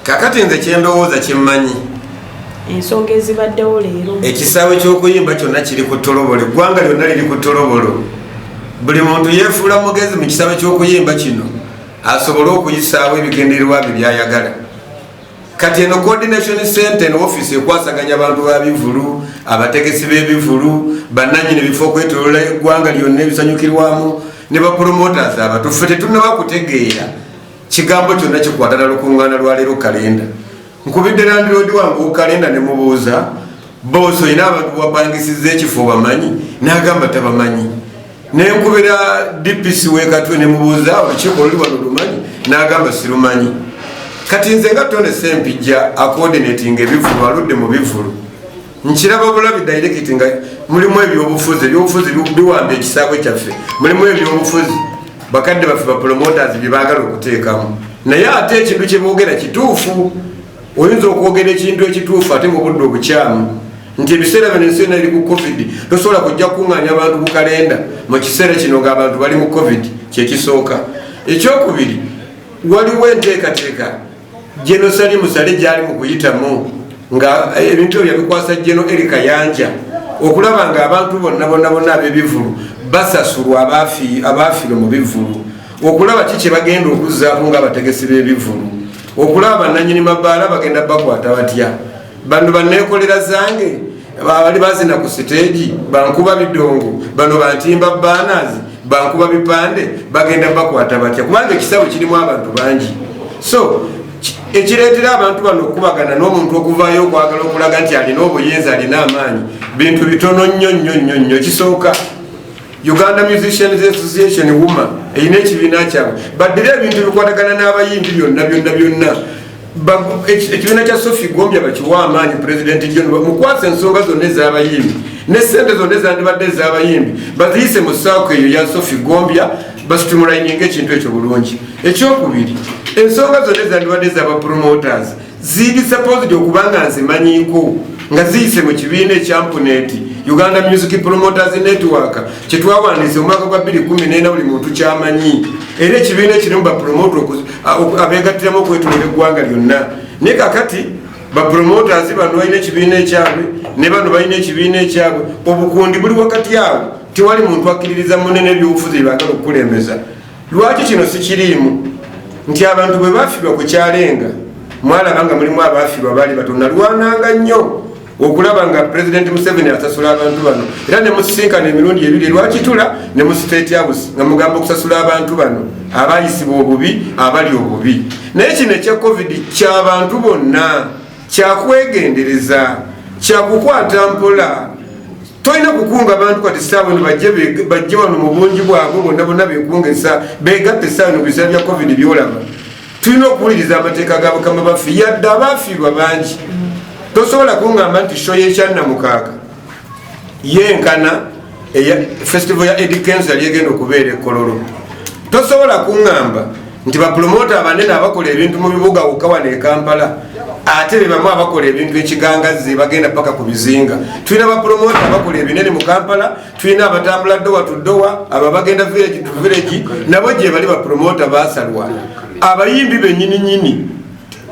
Kakati nze kyendowooza, kyemmanyi, ensonga ezibaddewo leero, ekisaawe ky'okuyimba kyonna kiri ku ttolobolo, eggwanga lyonna liri ku ttolobolo. Buli muntu yeefuula mugezi mu kisaawe ky'okuyimba kino asobole okuyisaawo ebigendererwa bye byayagala. Kati eno coordination center, eno office ekwasaganya abantu ba bivulu, abategesi b'ebivulu, bannanyini bifo okwetolola eggwanga lyonna ebisanyukirwamu, ne bapromoters abato. Ffe tetunaba kutegeera kigambo kyonna kikwatana lukuŋŋaana lwaleero. Kalenda, nkubidde landlord wange okalenda ne mubuuza, "Boss, olina abantu wapangisiza ekifo, bamanyi?" N'agamba tabamanyi. Nenkubira DPC wekatwe ne mubuuza, "Olukiiko oluli wano lumanyi?" N'agamba sirumanyi. Kati nze nga Tone Sempijja acoordinating ebivulu, aludde mu bivulu, nkiraba bulabi direct nga mulimu ebyobufuzi. Ebyobufuzi biwamba ekisaawe kyaffe, mulimu ebyobufuzi bakadde baffe bapromoters bye baagala okuteekamu. Naye ate ekintu kyeboogera kituufu. Oyinza okwogera ekintu ekituufu ate mu budde obukyamu, nti ebiseera bino ensi yonna eri ku COVID. Tosobola kujja kukuŋŋaanya abantu ku kalenda mu kiseera kino ng'abantu bali mu COVID. Kyekisooka. Ekyokubiri, waliwo enteekateeka General Salim Saleh gyali mu kuyitamu, nga ebintu ebyo yabikwasa General Elly Kayanja, okulaba nga abantu bonna bonna bonna ab'ebivulu basasulwa, abaafiirwa mu bivulu, okulaba ki kye bagenda okuzzaako ng'abategesi b'ebivulu, okulaba bannanyini mabaala bagenda bakwata batya, bano banneekolera zange bali bazina ku siteegi, bankuba bidongo, bano bantimba banners, bankuba bipande, bagenda bakwata batya, kubanga ekisawo kirimu abantu bangi. So ekireetera abantu bano okubagana n'omuntu okuvaayo okwagala okulaga nti alina obuyinza, alina amaanyi, bintu bitono nnyo nnyo nnyo nnyo. Kisooka, Uganda Musicians Association, UMA, erina ekibiina kyabwe, baddire ebintu bikwatagana n'abayimbi byonna byonna byonna. Ekibiina kya Sophie Gombya bakiwa amaanyi. President John mukwasa ensonga zonna ez'abayimbi ne sente zonna ezandibadde ez'abayimbi baziyise mu SACCO eyo ya Sophie Gombya, bastreamlininga ekintu ekyo bulungi. Ekyokubiri, ensonga zonna ezandibadde ez'abapromoters ziri supposed okuba nga nzimanyiiko nga ziyise mu kibiina ekya UMPNET, Uganda Music Promoters Network, kyetwawandiise mu mwaka gwa 2014. Buli muntu kyamanyi, era ekibiina ekirimu bapromota abegattiramu okwetolola eggwanga lyonna. Naye kakati bapromoters bano balina ekibiina ekyabwe, ne bano balina ekibiina ekyabwe, obukundi buli wakati awo. Tewali muntu akkiririza munene, ebyobufuzi byebagala okukulembeza. Lwaki kino sikiriimu nti abantu bwe bafiirwa ku kyalenga, mwalaba nga mulimu abafiirwa baali batonalwananga nnyo okulaba nga Pulezidenti Museveni asasula abantu bano, era ne musisinkana emirundi ebiri, lwakitula ne mu State House, nga mugamba okusasula abantu bano abayisibwa obubi, abali obubi. Naye kino ekya COVID kyabantu bonna, kyakwegendereza, kyakukwata mpola. Tolina kukunga bantu kati saawa eno bajje wano mu bungi bwabwe bonna bonna, bekungesa, begatta essaawa eno. Biseera bya COVID byolaba, tulina okuwuliriza amateeka ga bukama baffe, yadde abafiirwa bangi. Tosobola kuŋŋamba nti show y'ekyannamukaaga yenkana festival ya Eddy Kenzo yali egenda okubeera ekololo. Tosobola kuŋŋamba nti bapromota abanene abakola ebintu mu bibuga wokka wano e Kampala ate be bamu abakola ebintu ekigangazzi bagenda paka ku bizinga. Tulina bapromota abakola ebinene mu Kampala, tulina abatambula door to door, abo abagenda village to village, nabo gye bali bapromota basalwa. Abayimbi benyini nyini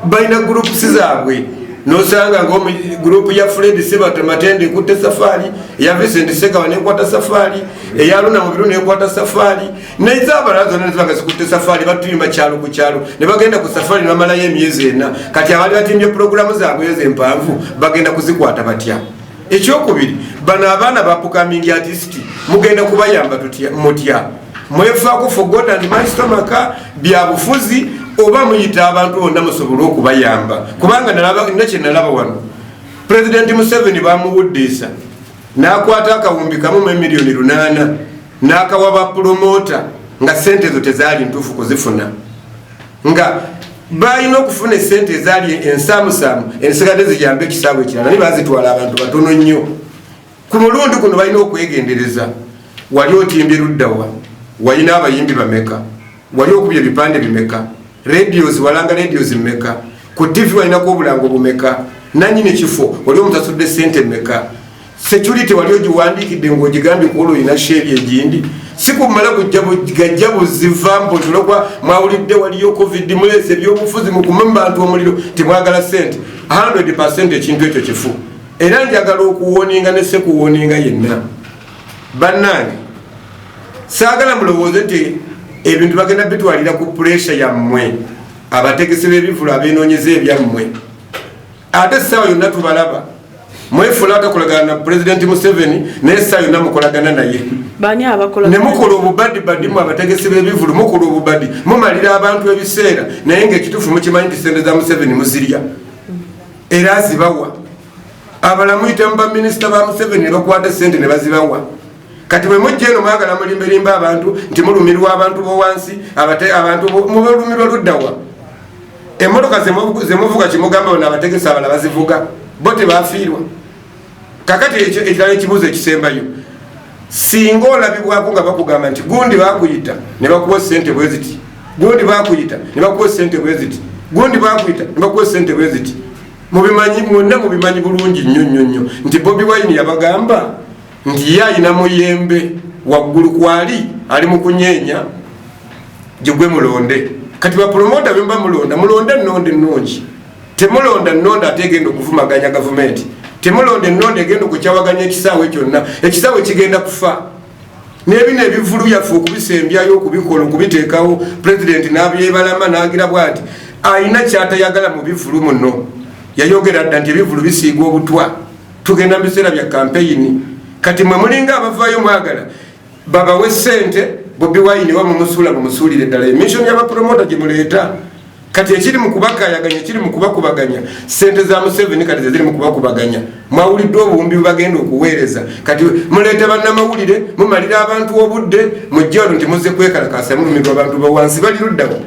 balina groups zaabwe, nosanga nga group ya Fred Sebata Matende ekutte safaari, eya Vincent Segawa nekwata safaari, eya Luna Mubiru nekwata safaari, nezabalala zonna nezibanga zikutte safaari. Batuyimba kyalo ku kyalo ne bagenda ku safaari ne bamalayo emyezi 4. Kati abaali batimbye puroguramu zaabwe ezo empanvu bagenda kuzikwata batya? Ekyokubiri, bano abaana ba upcoming artist mugenda kubayamba mutya? Mwefaako for God and my stomach, byabufuzi, oba muyita abantu bonna musobole okubayamba? Kubanga nina kyenalaba wano, Pulezidenti Museveni bamuwuddiisa n'akwata 1000 mu 8,000,000 n'akawa bapromota, nga sente ezo tezaali ntuufu kuzifuna, nga balina okufuna esente ezaali ensaamusaamu ensigadde zijambe ekisaawe ekirala, naye bazitwala abantu batono nnyo. Ku mulundi guno balina okwegendereza. Wali otimbye luddawa? Walina abayimbi bameka? Wali okubye ebipande bimeka? Radios walanga radios mmeka? Ku TV walinako obulango bumeka? Nanyini kifo wali omusasudde sente mmeka? Security wali ogiwandiikidde ng'ogigambye kuola olina sheeri egindi, si kumala gajja buziva mbu tulokwa mwawulidde waliyo COVID, muleese ebyobufuzi, mukume mu bantu omuliro, timwagala sente. 100 ekintu ekyo kifu. Era njagala okuwarninga ne sekuwarninga yenna. Bannange, saagala mulowooze nti ebintu bagenda bitwalira ku pressure yammwe abategesi b'ebivulu abenoonyeza ebyammwe. Ate essaawa yonna tubalaba mwefuula atakolagana na Pulezidenti Museveni, naye essaawa yonna mukolagana naye. Bani abakola? Ne mukola obubadibadi mu abategesi b'ebivulu, mukola obubadi, mumalira abantu ebiseera, naye ngaekituufu mukimanyi nti sente za Museveni muzirya era azibawa. Abala muyita mu baminisita ba Museveni ne bakwata sente ne bazibawa. Kati bwe mujja eno mwagala mulimberimba abantu nti mulumirwa abantu bowansi, abantu mubolumirwa luddawa? Emmotoka zemuvuga kimugamba bano abategesi abala bazivuga, bo tebafiirwa. Kakati ekirala, ekibuuzo ekisembayo, singa olabibwako nga bakugamba nti gundi bakuyita ne bakuwa sente bwe ziti, gundi bakuyita ne bakuwa sente bwe ziti, gundi bakuyita ne bakuwa sente bwe ziti, mubimanyi mwonna, mubimanyi bulungi nnyo nnyo nnyo nti Bobi Wine yabagamba nti ye ayina muyembe waggulu kwali ali mu kunyeenya gye mulonde. Kati bapromota bemuba mulonda, mulonde ennonda ennungi. Temulonda nnonda ate egenda okuvumaganya gavumenti. Temulonda ennonda egenda okukyawaganya ekisaawe kyonna. Ekisaawe kigenda kufa. N'ebino ebivulu byaffe okubisembyayo, okubikola, okubiteekawo, pulezidenti n'abyebalama n'agira bwati ayina kyatayagala mu bivulu muno. Yayogera dda nti ebivulu bisiiga obutwa, tugenda mu biseera bya kampeyini. Kati mwe mulinga abavaayo mwagala babawe sente Bobi Wine wamumusuula, mumusuulire ddala. Emission y'abapromota gye muleeta kati ekiri mu kubakayaganya, ekiri mu kubakubaganya sente za Museveni, kati zeziri mu kubakubaganya. Mwawuliddwe obuwumbi bwebagenda okuweereza. Kati muleeta bannamawulire, mumalira abantu obudde, mujje wano nti muzze kwekalakasa, mulumirwa abantu bawansi bali luddawo.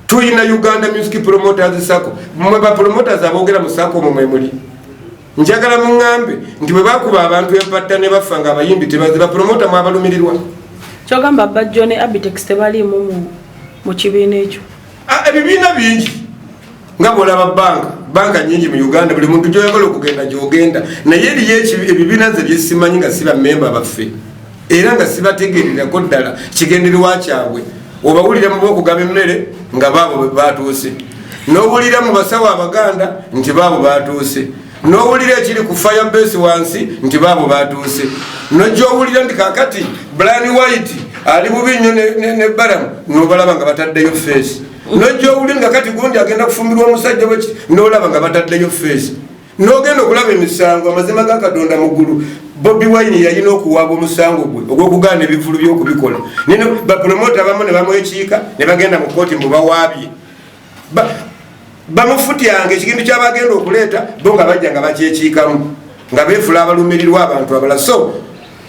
Tuyina Uganda Music Promoters Sacco. Mwe bapromoters aboogera mu sacco omwo mwe muli. Njagala muŋŋambe nti bwe bakuba abantu empatta ne bafa nga abayimbi tebazi, bapromota mwabalumirirwa? Kyogamba Bajjo ne Abitex tebaliimu mu kibiina ekyo? Ah, ebibiina bingi nga bwolaba banka, banka nyingi mu Uganda, buli muntu gyoyagala okugenda gyogenda, naye eriyo ebibiina nze byesimanyi nga siba memba baffe era nga sibategererako ddala kigendererwa kyabwe. Obawulira mu bokugaba emmere nga baabo batuuse, n'owulira mu basawo Abaganda nti baabo batuuse, n'owulira ekiri ku fire base wansi nti baabo batuuse, nojja owulira nti kakati Brian White ali bubi nnyo ne Balamu, n'obalaba nga bataddeyo face, nojja owulira nga kati gundi agenda kufumbirwa omusajja weki, n'olaba nga bataddeyo face, n'ogenda okulaba emisango. Amazima ga Katonda mu ggulu, Bobi Wine yalina okuwaaba omusango gwe ogw'okugaana ebivulu by'okubikola, nino bapromota abamu ne bamwekiika ne bagenda mu kooti mbu bawaabye. Bamufutyanga ekigindu kyabagenda okuleeta, bo nga bajja nga bakyekiikamu nga beefula abalumirirwa abantu abala. So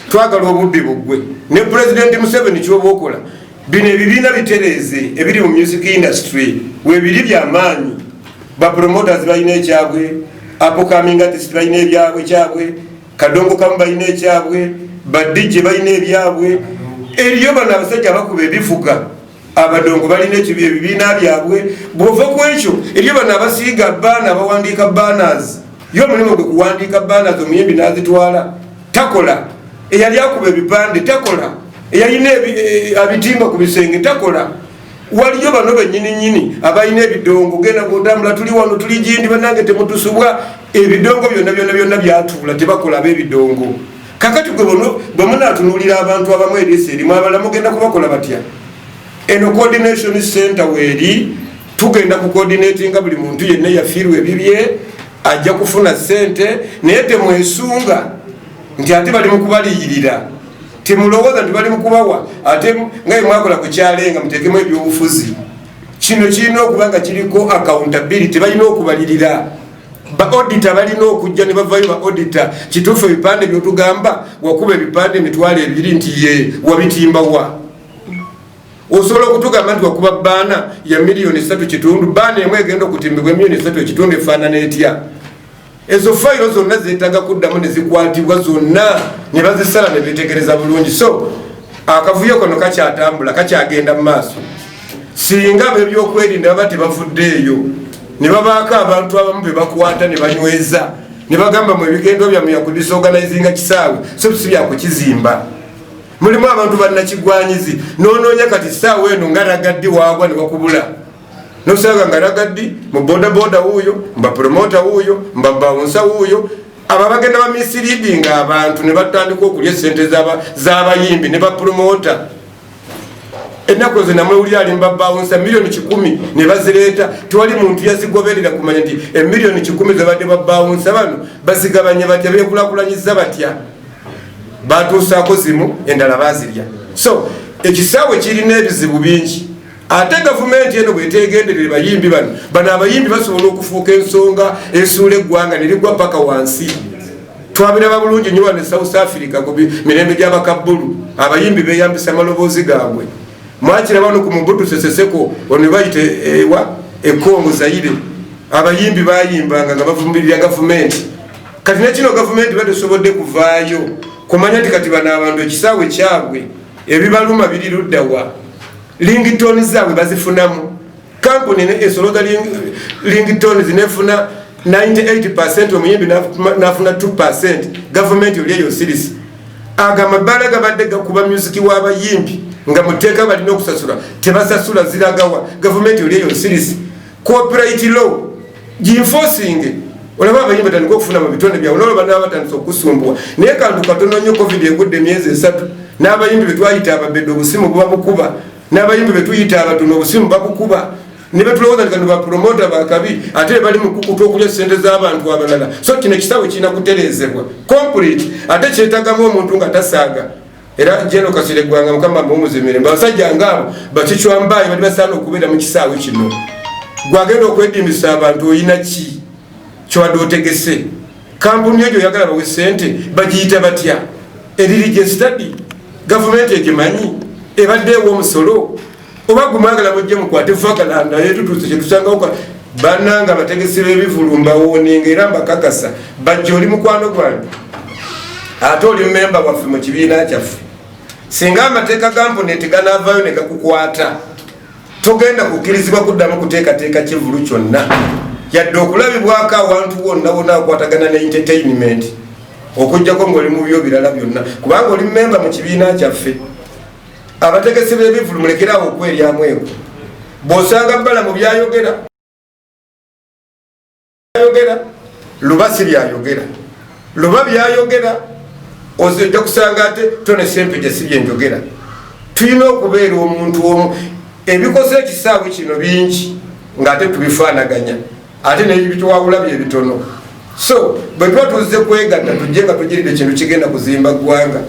twagala obubbi buggwe. Ne Pulezidenti Museveni, kyoba okola, bino ebibiina bitereeze ebiri mu music industry webiri byamaanyi. Bapromoters balina ekyabwe, upcoming artist balina ebyabwe kyabwe, kadongo kamu balina ekyabwe, badijje balina ebyabwe, eriyo bano abasajja bakuba ebivuga abadongo balina ebibiina byabwe. Bwova ku ekyo, eriyo bano abasiiga baana, abawandiika banners, yo omulimu gwe kuwandiika banners, omuyimbi n'azitwala, takola. Eyali akuba ebipande takola, eyalina abitimba ku bisenge takola. Waliyo bano benyini nyini abalina ebidongo, genda ngaotambula, tuli wano, tuli gindi, banange temutusubwa. Ebidongo byonna byonna byonna byatuula, tebakola ab'ebidongo. Kakati gwe bwe munaatunuulira abantu abamu eriiso erimu, abala mugenda kubakola batya? Eno coordination center weeri tugenda ku coordinatinga buli muntu yenna yafiirwa ebibye ajja kufuna sente, naye temwesunga nti ate bali mu kubaliyirira. Temulowooza nti bali mu kubawa ate nga bwe mwakola ku kyalenga muteekemu ebyobufuzi. Kino kirina okuba nga kiriko accountability, balina okubalirira. Ba auditor balina okujja ne bavayo. Ba auditor, kituufu ebipande byotugamba wakuba ebipande 20,000 nti ye wabitimbawa? Osobola okutugamba nti wakuba banner ya miliyoni 3.5, banner emu egenda okutimbibwa emiliyoni 3.5 efaanana etya? Ezo fayiro zonna zeetaaga kuddamu ne zikwatibwa zonna ne bazisala ne betegereza bulungi. So akavuyo kano kakyatambula, kakyagenda mu maaso. Singa ab'ebyokwerinda baba tebavuddeeyo ne babaako abantu abamu be bakwata ne banyweza. Ne bagamba mu ebigendo byammwe yakudisorganizinga kisaawe, so si byakukizimba. Mulimu abantu bannakigwanyizi nonoonya kati saawa eno nga Ragaddi waagwa ne bakubula, nosanga nga Ragaddi mu bodaboda wuuyo, mbapromota wuuyo, mbabawunsa wuuyo. Abo abagenda bamisleadinga abantu ne batandika okulya esente z'abayimbi ne bapromota. Ennaku ezo namwewulira alimba bawunsa 100,000,000 ne bazireeta, tewali muntu yazigoberera kumanya nti 100,000,000 zebadde babawunsa bano bazigabanya batya, bekulakulanyiza batya, batuusaako zimu, endala bazirya. So ekisaawe kirina ebizibu bingi, ate gavumenti eno bwetegenderere bayimbi bano, bano abayimbi basobola okufuuka ensonga esuula eggwanga nerigwa paka wansi. Twabiraba bulungi nyo wano e South Africa ku mirembe gy'abakabbulu, abayimbi beyambisa amaloboozi gaabwe. Mwakiraba wano ku Mobutu Sese Seko, ono bayita ewa Ekongo Zaire, abayimbi bayimbanga nga bavumirira gavumenti. Kati nekino gavumenti batesobodde kuvaayo kumanya nti kati bano abantu ekisaawe kyabwe ebibaluma biri luddawa, ringtone zaabwe bazifunamu. Kampuni esoloza ringtone zinefuna 98, omuyimbi nafuna 2. Gavumenti oli eyo sirisi. Ago amabaala gabadde gakuba music w'abayimbi nga muteeka balina okusasula, tebasasula, ziragawa? Gavumenti oli eyo sirisi. Copyright law gienforcing, olaba abayimbi batandika okufuna mu bitonde byabwe, nolaba banaba batandise okusumbuwa. Naye kantu katono nnyo, COVID egudde emyezi 3, n'abayimbi betwayita ababedde obusimu buba bukuba, n'abayimbi betuyita abatono obusimu babukuba, ne betulowooza nti kano bapromota bakabi, ate bali mukukuta okulya sente z'abantu abalala. So kino ekisaawe kirina kutereezebwa complete, ate kyetagamu omuntu nga tasaaga. Era jeno Kasire Gwanga, Mukama mumuzimirembe, abasajja ngaabo bakicwambayi bali basaana okubeera mu kisaawe kino. Gwagenda okwedimbisa abantu, oyina ki kyewadde otegese? Kampuni egyo oyagala bawe sente bagiyita batya? Eri registered? Gavumenti egimanyi? Ebadde ewa omusolo? Oba gumwagala mujje mukwate fakalanda yetutuuse kyetusangawo. Bannanga abategesi b'ebivulu, mbawoninga era mbakakasa, bajja oli mukwano gwange ate oli memba waffe mu kibiina kyaffe. Singa amateeka ga AMPUNET ganaavaayo ne gakukwata, togenda kukkirizibwa kuddamu kuteekateeka kivulu kyonna yadde okulabibwako awantu wonna wonna akwatagana ne entertainment, okugjako ngaoli mu byo birala byonna, kubanga oli memba mu kibiina kyaffe. Abategesi b'ebivulu, mulekerawo okweryamu ego. Bw'osanga bbala mu byayogera yogera luba si byayogera, luba byayogera, ojja kusanga ate tone Sempejja si byenjogera. Tulina okubeera omuntu omu. Ebikoze ekisaawe kino bingi ngaate tubifaanaganya, ate nebituwawula byebitono. So bwe tuba tuzze kwegatta, tujje nga tugiridde ekintu kigenda kuzimba ggwanga.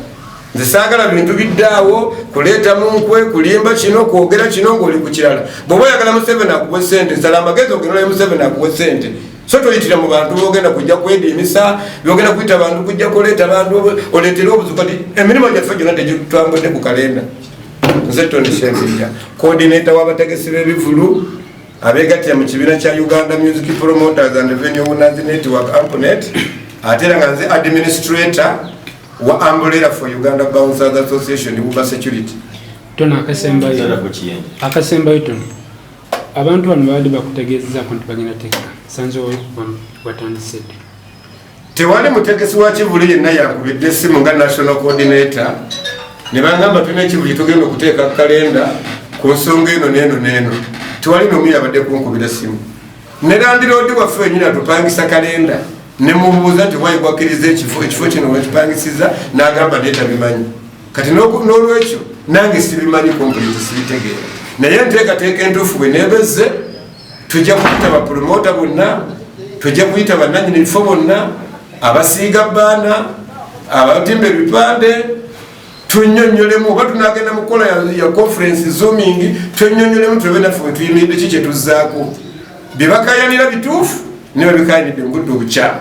Nze saagala bintu biddaawo kuleeta munkwe, kulimba kino, kwogera kino ngaoli ku kirala. Bw'oba oyagala Museveni akuwe sente, sala amagezi ogenolayo Museveni akuwe sente, so toyitira mu bantu bogenda kujja kwediimisa, byogenda kuyita bantu kujja kuleeta bantu oleetere obuzibu. Kati emirimu gyaffe gyonna tegitambudde ku kalenda. Nze Tony Sempejja, coordinator w'abategesi b'ebivulu abegattira mu kibiina kya Uganda Music Promoters and Venue Owners Network, AMPUNET, ate era nga nze administrator wa Umbrella for Uganda Bouncers Association, UBA Security. Tono akasembayo, akasembayo tono, abantu bano babadde bakutegeezezaako nti bagenda tegeka sanze watandise dde? Tewali mutegesi wa kivulu yenna yakubidde essimu nga national coordinator ne bagamba tulina ekivulu kyetugenda okuteeka kalenda ku nsonga eno neeno neeno. Tewali nomu yabadde kunkubira simu. Ne landlord waffe wenyini atupangisa kalenda nemubuuza nti wayi gwakkiriza ekifo kino wekipangisiza, n'agamba naye tabimanyi. Kati n'olwekyo nange sibimanyi complete, sibitegeera, naye enteekateeka entuufu bwe neebezze, tujja kuyita bapromota bonna, tujja kuyita bannanyini bifo bonna, abasiiga baana, abatimba ebipande, tunyonyolemu. Oba tunagenda mukukola ya conference zooming, twenyonyolemu, tulabe naffe bwetuyimiridde, ki kyetuzzaako, byebakayanira bituufu, niba bikayanidde mubudde obukyamu.